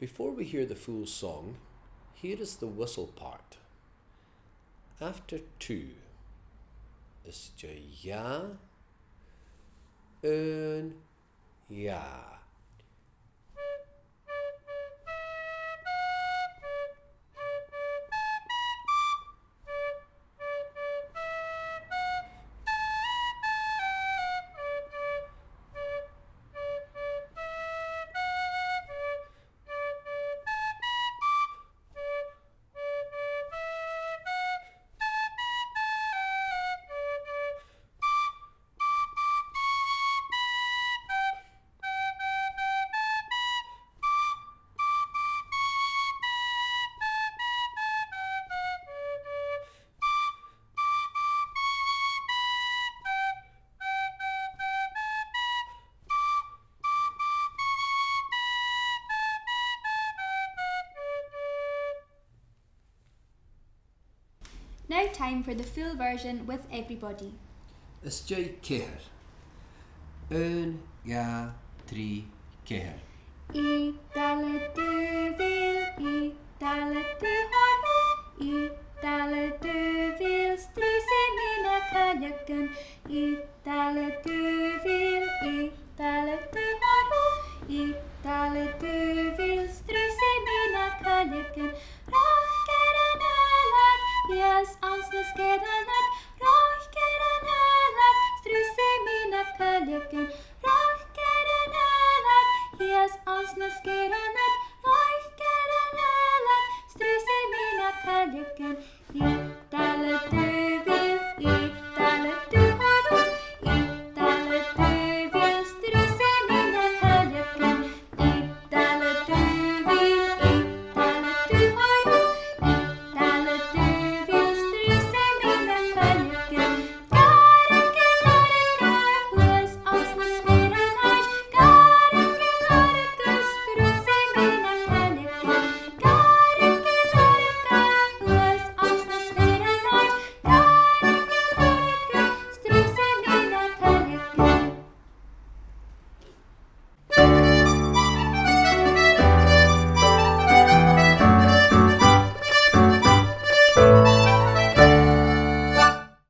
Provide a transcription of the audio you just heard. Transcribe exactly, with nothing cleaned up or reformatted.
Before we hear the full song, here is the whistle part. After two, is dèidh dhà, aon, dhà. Now time for the full version with everybody. Is dèidh ceithir. Aon, dhà, trì, ceithir. Ì, dà, la, dà, fìdhil, ì, dà, la, dà, hò, hù, ì, dà, la, dà, fìdhil, strì, sì, mi, na, caileagan, ì, dà, la, dà, fìdhil, ì, dà, la, dà, hò, hù, ì, dà, la, dà, fìdhil, strì, sì, mi, na, caileagan. Roc air an aonach, shìos anns na sgeirean ud. Roc air an aonach, strì, sì, mi, na, caileagan. Roc air an aonach, shìos anns na sgeirean ud.